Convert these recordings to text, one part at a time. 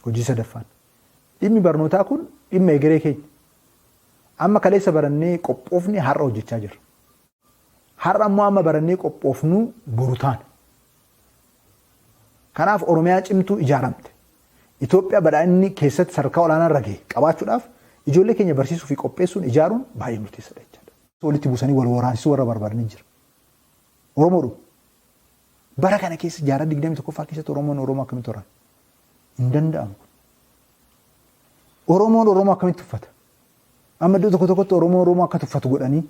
Hojii sadaffaan. Dhimmi barnootaa kun dhimma egeree keenya. Amma kaleessa barannee qophoofne har'a hojjechaa jirra. Har'a ammoo amma barannee qophoofnu boru taana. Kanaaf Oromiyaa cimtuu ijaaramte, Itoophiyaa badhaadhinni keessatti sadarkaa olaanaa irra gahe qabaachuudhaaf ijoollee keenya barsiisuu fi qopheessuun ijaaruun baay'ee murteessaadha jechaadha. Walitti buusanii wal waraansisuu warra barbaadanii jira. Oromoodhuma. Bara kana keessa jaarraa 21ffaa keessatti Oromoon Oromoo akkamitti waraana? Hin danda'amu. Oromoon Oromoo akkamitti tuffata? Amma iddoo tokko tokkotti Oromoo Oromoo akka tuffatu godhanii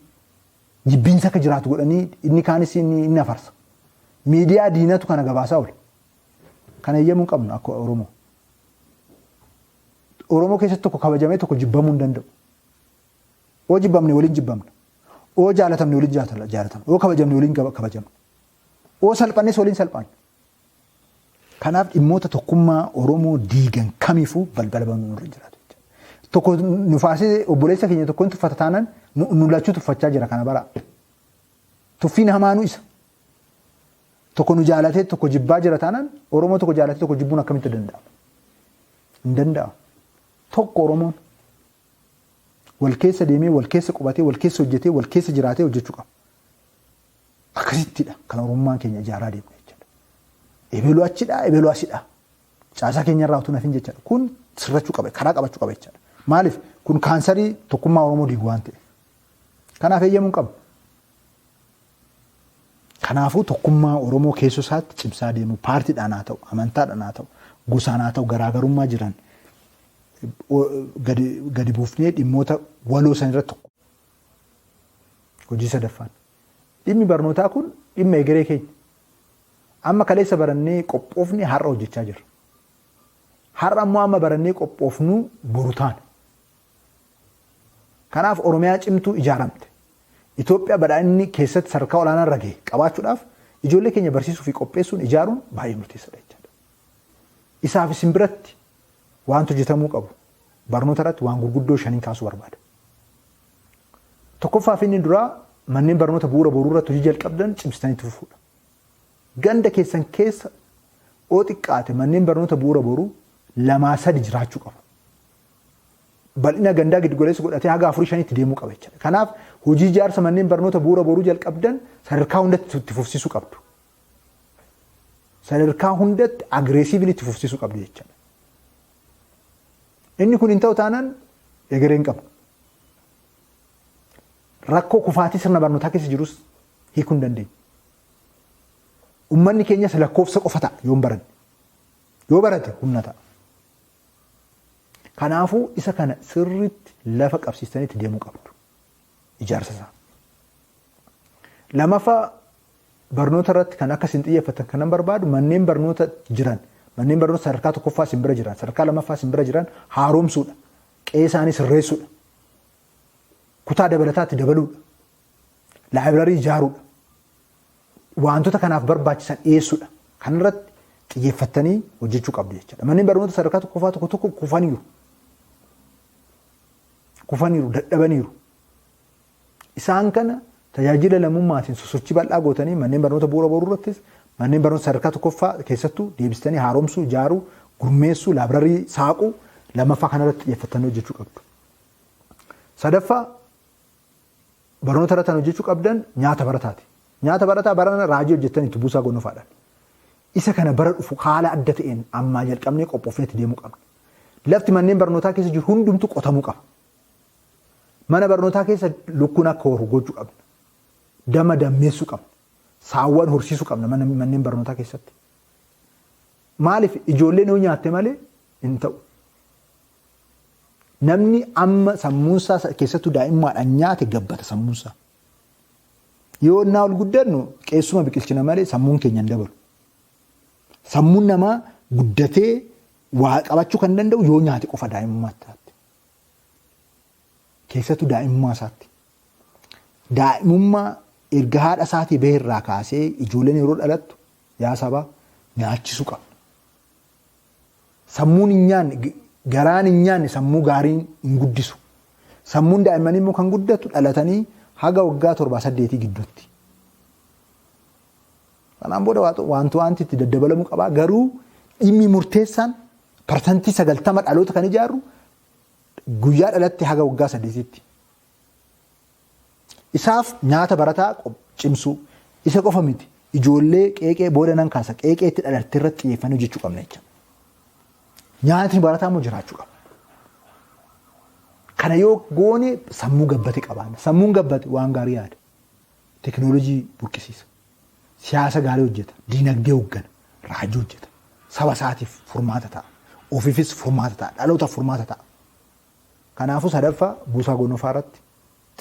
jibbiinsa akka jiraatu godhanii inni kaanis inni afarsa. Miidiyaa diinatu kana gabaasaa oola. Kana eeyyamuu hin qabnu akka Oromoo. Oromoo keessatti tokko kabajamee tokko jibbamuu hin danda'u. Oo jibbamne waliin jibbamna. Oo jaalatamne waliin jaalatamna. Oo kabajamne waliin kabajamna. Oo salphannes waliin salphanna. Kanaaf dhimmoota tokkummaa Oromoo diigan kamiifuu balbala banuun nurra hin jiraatu. Tokko nu faarsee obboleessa keenya tokkoon tuffata taanaan nu lachuu tuffachaa jira kana bara. Tuffiin hamaanuu isa. Tokko nu jaalatee tokko jibbaa jira taanaan Oromoo tokko jaalatee tokko jibbuun akkamitti danda'ama? Hin danda'amu. Tokko Oromoon wal keessa deemee wal keessa qubatee wal keessa hojjetee wal keessa jiraatee hojjechuu qaba. Akkasittidha kan Oromummaan keenya ijaaraa deemnu jechaadha. Ebelu achidha, ebelu asidha. Caasaa keenya irraa utuu nafin jechaadha. Kun sirrachuu qaba, karaa qabachuu qaba jechaadha. Maaliif? Kun kaansarii tokkummaa Oromoo diigu waan ta'eef. Kanaaf eeyyamuu hin qabnu. Kanaafuu tokkummaa Oromoo keessoo isaatti cimsaa deemuu paartiidhaan haa ta'u, amantaadhaan haa ta'u, gosaan haa ta'u garaagarummaa jiran gadi buufnee dhimmoota waloo san irratti tokko. Hojii sadaffaan. Dhimmi barnootaa kun dhimma egeree keenya. Amma kaleessa barannee qophoofne har'a hojjechaa jirra. Har'a ammoo amma barannee qophoofnu boru taana. Kanaaf Oromiyaa cimtuu ijaaramte, Itoophiyaa badhaadhinni keessatti sadarkaa olaanaa irra gahe qabaachuudhaaf ijoollee keenya barsiisuu fi qopheessuun ijaaruun baay'ee murteessaadha jechaadha. Isaaf isin biratti waanti hojjetamuu qabu barnoota irratti waan gurguddoo shaniin kaasuu barbaada. Tokkoffaa fi inni duraa manneen barnoota bu'uura boruu irratti hojii jalqabdan cimsitanii itti fufuudha. Ganda keessan keessa oo xiqqaate manneen barnoota bu'uura boruu lamaa sadi jiraachuu qabu. Bal'ina gandaa giddu galeessa godhatee haga afurii shaniitti deemuu qaba jechuudha. Kanaaf hojii ijaarsa manneen barnoota bu'uura boruu jalqabdan sadarkaa hundatti itti fufsiisuu qabdu. Sadarkaa hundatti agreesiivili itti fufsiisuu qabdu jechuudha. Inni kun hin ta'u taanaan egeree hin qabnu. Rakkoo kufaatii sirna barnootaa keessa jirus hiikuu hin dandeenyu. Uummanni keenyas lakkoofsa qofa ta'a yoo hin baranne. Yoo barate humna ta'a. Kanaafuu isa kana sirriitti lafa qabsiistanii itti deemuu qabdu. Ijaarsa isaa. Lamaffaa barnoota irratti kan akka isin xiyyeeffatan kanan barbaadu manneen barnoota jiran manneen barnoota sadarkaa tokkoffaa isin bira jiran sadarkaa lamaffaa isin bira jiran haaromsuudha. Qe'ee isaanii sirreessuudha. Kutaa dabalataatti dabaluudha. Laayibrarii ijaaruudha. Wantoota kanaaf barbaachisan dhiyeessuudha. Kanarratti xiyyeeffattanii hojjechuu qabdu jechuudha. Manneen barnoota sadarkaa tokkoffaa tokko tokko kufaniiru. Kufaniiru, dadhabaniiru. Isaan kana tajaajila lammummaatiin sosochii bal'aa gootanii manneen barnoota bu'uura boruu irrattis manneen barnoota sadarkaa tokkoffaa keessattuu deebistanii haaromsuu, ijaaruu, gurmeessuu, laabrarii saaquu lammaffaa kanarratti xiyyeeffattanii hojjechuu qabdu. Sadaffaa barnoota irratti kan hojjechuu qabdan nyaata barataati. Nyaata barataa barana raajii hojjettan itti buusaa gonnofaadhaan. Isa kana bara dhufu haala adda ta'een ammaa jalqabnee qophoofnee itti deemuu qabna. Lafti manneen barnootaa keessa jiru hundumtu qotamuu qaba. Mana barnootaa keessa lukkuun akka horu gochuu qabna. Dama dammeessuu qabna. Saawwan horsiisuu qabna manneen barnootaa keessatti. Maaliif ijoolleen yoo nyaatte malee hin ta'u. Namni amma sammuunsaa keessattuu daa'immaadhaan nyaate gabbata sammuunsaa. Yoo innaa ol guddannu qeessuma biqilchina malee sammuun keenya hin dabalu. Sammuun namaa guddatee waa qabachuu kan danda'u yoo nyaate qofa daa'imummaatti. Keessattuu daa'imummaa isaatti. Daa'imummaa erga haadha isaatii bahe irraa kaasee ijoolleen yeroo dhalattu yaa sabaa nyaachisuu qabna. Sammuun hin nyaanne, garaan hin nyaanne sammuu gaariin hin guddisu. Sammuun daa'immanii immoo kan guddatu dhalatanii haga waggaa torbaa saddeetii gidduutti. Kanaan booda wanti wanti itti daddabalamuu qabaa garuu dhimmi murteessaan 90% dhaloota kan ijaarru guyyaa dhalatti haga waggaa 8tti. Isaaf nyaata barataa cimsuu isa qofa miti. Ijoollee qeeqee booda nan kaasa qeeqeetti dhalatte irratti xiyyeeffannee hojjechuu qabna jechuudha. Nyaatni barataa immoo jiraachuu qaba. Kana yoo goone sammuu gabbate qabaanna. Sammuun gabbate waan gaarii yaada. Teknoolojii burqisiisa. Siyaasa gaarii hojjeta. Diinagdee hooggana. Raajii hojjeta. Saba isaatiif furmaata ta'a. Ofiifis furmaata ta'a. Dhalootaaf furmaata ta'a. Kanaafuu sadaffaa buusaa gonofaa irratti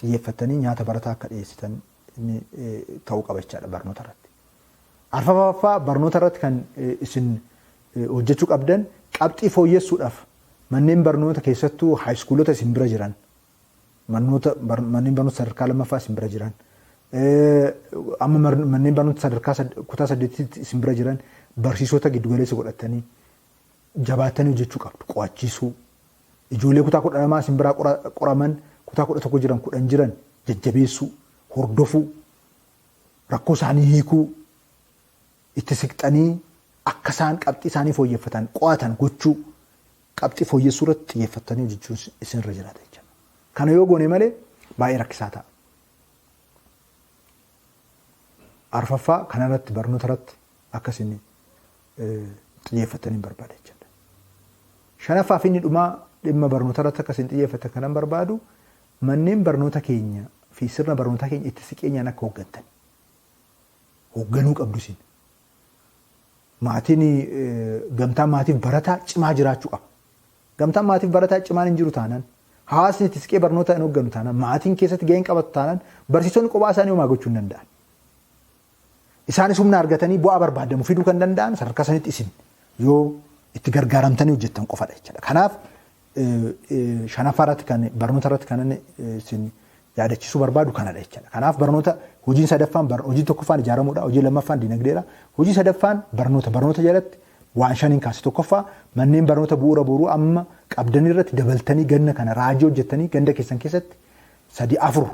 xiyyeeffattanii nyaata barataa akka dhiyeessitan inni ta'uu qaba jechaadha barnoota irratti. Arfaffaa barnoota irratti kan isin hojjechuu qabdan qabxii fooyyessuudhaaf manneen barnoota keessattuu high schoolota isin bira jiran, manneen barnoota sadarkaa lammaffaa isin bira jiran, amma manneen barnoota sadarkaa kutaa 8tti isin bira jiran barsiisota giddugaleessa godhatanii jabaattanii hojjechuu qabdu. Qo'achiisuu, ijoollee kutaa 12 isin biraa qoraman, kutaa 11 jiran, 10 jiran jajjabeessuu, hordofuu, rakkoo isaanii hiikuu, itti siqxanii akka isaan qabxii isaanii fooyyeffatan, qo'atan gochuu, qabxii fooyyessuu irratti xiyyeeffattanii hojjechuun isinirra jiraata jechuudha. Kana yoo goone malee baay'ee rakkisaa ta'a. Arfaffaa kanarratti barnoota irratti akka isin xiyyeeffattanii barbaada jechuudha. Shanaffaa fi inni dhumaa dhimma barnoota irratti akka isin xiyyeeffatan kanan barbaadu manneen barnoota keenya fi sirna barnootaa keenya itti siqeenyaan akka hooggantan. Hoogganuu qabdu isin. Maatiin, gamtaan maatiif barataa cimaa jiraachuu qaba. Gamtaan maatiif barataa cimaan hin jiru taanaan, hawaasni itti siqee barnoota hin hoogganu taanaan, maatiin keessatti gahee hin qabatu taanaan, barsiisonni kophaa isaanii homaa gochuu hin danda'an. Isaanis humna argatanii bu'aa barbaadamu fiduu kan danda'an sadarkaa sanitti isin yoo itti gargaaramtanii hojjettan qofadha jechuudha. Kanaaf shanaffaa irratti kan barnoota irratti kan inni isin yaadachiisuu barbaadu kanadha jechuudha. Kanaaf barnoota hojiin sadaffaan, hojii tokkoffaan ijaaramuudha, hojii lammaffaan dinagdeedha, hojii sadaffaan barnoota. Barnoota jalatti waan shaniin kaase. Tokkoffaa, manneen barnoota bu'uura boruu amma qabdan irratti dabaltanii ganna kana raajii hojjettanii ganda keessan keessatti sadi afur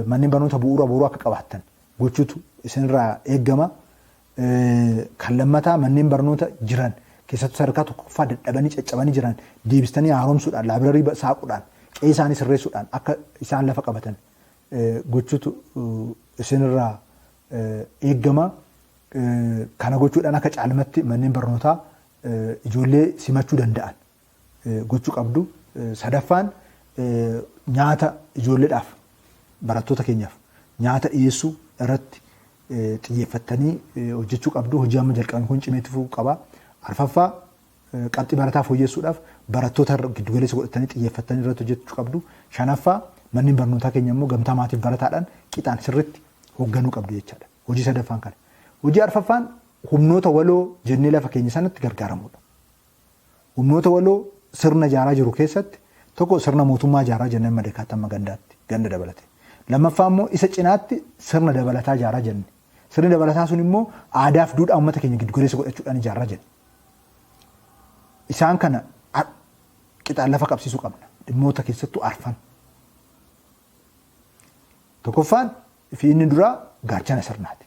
manneen barnoota bu'uura boruu akka qabaattan gochuutu isinirraa eeggama. Kan lammataa, manneen barnoota jiran keessattuu sadarkaa tokkoffaa dadhabanii caccabanii jiran deebistanii haaromsuudhaan, library saaquudhaan, qe'ee isaanii sirreessuudhaan akka isaan lafa qabatan gochuutu isinirraa eeggama. Kana gochuudhaan akka caalmatti manneen barnootaa ijoollee simachuu danda'an gochuu qabdu. Sadaffaan, nyaata ijoolleedhaaf, barattoota keenyaaf nyaata dhiyeessuu irratti xiyyeeffattanii hojjechuu qabdu. Hojii amma jalqabame kun cimee itti fufuu qaba. Arfaffaa, qabxii barataa fooyyessuudhaaf barattoota giddugaleessa godhatanii xiyyeeffattanii irratti hojjechuu qabdu. Shanaffaa, manneen barnootaa keenya immoo gamtaa maatiif barataadhaan qixaan sirriitti hoogganuu qabdu jechaadha. Hojii sadaffaan kana. Hojii arfaffaan humnoota waloo jennee lafa keenya sanatti gargaaramuudha. Humnoota waloo sirna ijaaraa jiru keessatti tokko sirna mootummaa ijaaraa jennee madakaatti amma gandaatti ganda dabalate. Lammaffaa immoo isa cinaatti sirna dabalataa ijaaraa jenne. Sirni dabalataa sun immoo aadaaf duudhaa uummata keenya giddugaleessa godhachuudhaan ijaaraa jenne. Isaan kana qixaan lafa qabsiisuu qabna. Dhimmoota keessattuu arfan. Tokkoffaan fi inni duraa gaachana sirnaati.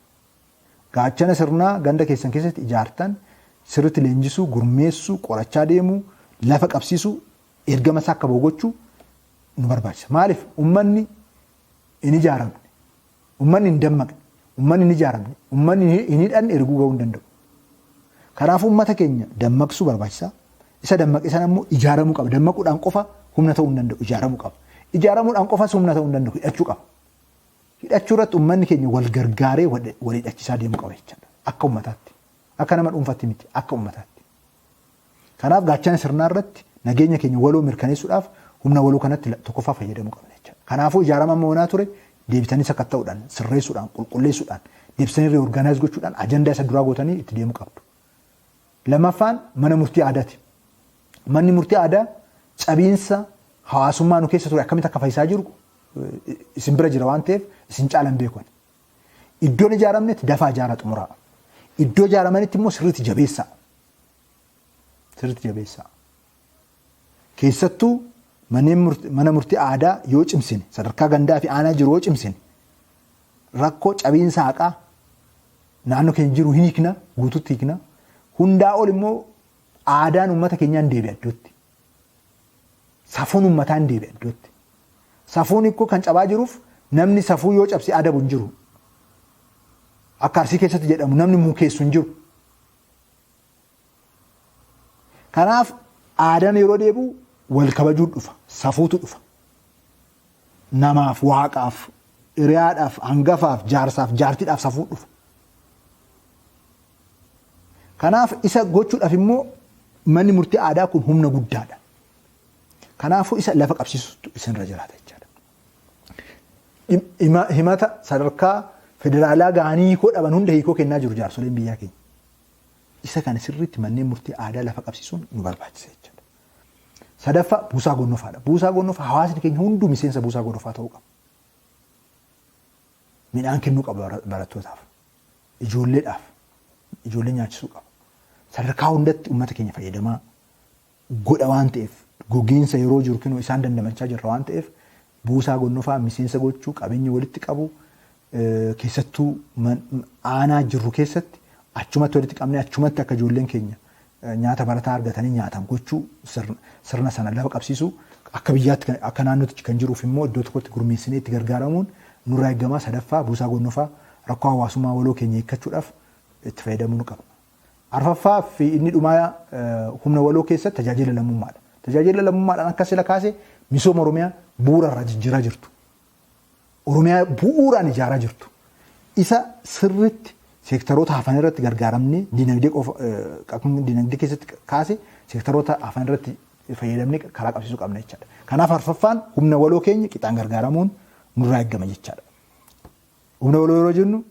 Gaachana sirnaa ganda keessan keessatti ijaartan sirriitti leenjisuu, gurmeessuu, qorachaa deemuu, lafa qabsiisuu, ergama isaa akka bahu gochuu nu barbaachisa. Maaliif? Uummanni hin ijaaramne, uummanni hin dammaqne, uummanni hin ijaaramne, uummanni hin hidhanne erguu gahuu hin danda'u. Kanaafuu uummata keenya dammaqsuu barbaachisaa. Isa dammaqe sana immoo ijaaramuu qaba. Dammaquudhaan qofa humna ta'uu hin danda'u. Ijaaramuu qaba. Ijaaramuudhaan qofas humna ta'uu hin danda'u. Hidhachuu qaba. Hidhachuu irratti uummanni keenya wal gargaaree wal hidhachiisaa deemuu qaba jechaadha. Akka uummataatti. Akka nama dhuunfaatti miti. Akka uummataatti. Kanaaf gaachana sirnaa irratti nageenya keenya waloo mirkaneessuudhaaf humna waloo kanatti tokkoffaa fayyadamuu qabna jechaadha. Kanaafuu ijaarama amma onaa ture deebitanii sakatta'uudhaan, sirreessuudhaan, qulqulleessuudhaan, deebisanii reorganize gochuudhaan ajandaa isa duraa gootanii itti deemuu qabdu. Lammaffaan mana murtii aadaati. Manni murtii aadaa cabiinsa hawaasummaa nu keessa ture akkamitti akka fayyisaa jiru isin bira jira waan ta'eef isin caalan beekan. Iddoon ijaaramnetti dafaa ijaaraa xumuraa. Iddoo ijaaramanitti immoo sirriitti jabeessaa. Sirriitti jabeessaa. Keessattuu mana murtii aadaa yoo cimsine, sadarkaa gandaa fi aanaa jiru yoo cimsine, rakkoo cabiinsa haqaa naannoo keenya jiru hin hiikna, guututti hiikna. Hundaa ol immoo Aadaan uummata keenyaa hin deebi'a iddootti. Safuun uummataa hin deebi'a iddootti. Safuun ikkoo kan cabaa jiruuf namni safuu yoo cabse adabu hin jiru. Akka Arsii keessatti jedhamu namni mukeessu hin jiru. Kanaaf aadaan yeroo deebi'u wal kabajuu dhufa, safuutu dhufa. Namaaf, waaqaaf, hiriyaadhaaf, hangafaaf, jaarsaaf, jaartiidhaaf safuu dhufa. Kanaaf isa gochuudhaaf immoo manni murtii aadaa kun humna guddaadha. Kanaafuu isa lafa qabsiisutu isinirra jiraata jechaadha. Himata sadarkaa federaalaa gahanii hiikoo dhaban hunda hiikoo kennaa jiru jaarsoleen biyyaa keenya. Isa kana sirriitti manneen murtii aadaa lafa qabsiisuun nu barbaachisa jechaadha. Sadaffaa buusaa gonnofaadha. Buusaa gonnofa hawaasni keenya hunduu miseensa buusaa gonofaa ta'uu qaba. Midhaan kennuu qaba barattootaaf. Ijoolleedhaaf. Ijoollee nyaachisuu qaba. Sadarkaa hundatti uummata keenya fayyadamaa godha waan ta'eef gogiinsa yeroo jiru kinoo isaan dandamachaa jirra waan ta'eef buusaa gonnofaa miseensa gochuu qabeenya walitti qabu keessattuu aanaa jirru keessatti achumatti walitti qabnee achumatti akka ijoolleen keenya nyaata barataa argatanii nyaatan gochuu sirna sana lafa qabsiisuu akka biyyaatti akka naannootti kan jiruuf immoo iddoo tokkotti gurmeessinee itti gargaaramuun nurraa eegamaa. Sadaffaa buusaa gonnofaa rakkoo hawaasummaa waloo keenya hiikkachuudhaaf itti fayyadamuu nu qabna. Arfaffaa fi inni dhumaa humna waloo keessatti tajaajila lammummaadha. Tajaajila lammummaadhaan akka sila kaase misooma Oromiyaa bu'uura irraa jijjiiraa jirtu. Oromiyaa bu'uuraan ijaaraa jirtu. Isa sirriitti seektaroota hafan irratti gargaaramnee dinagdee qofa akkuma dinagdee keessatti kaase seektaroota hafan irratti fayyadamnee karaa qabsiisuu qabna jechaadha. Kanaaf arfaffaan humna waloo keenya qixaan gargaaramuun nurraa eegama jechaadha. Humna waloo yeroo jennu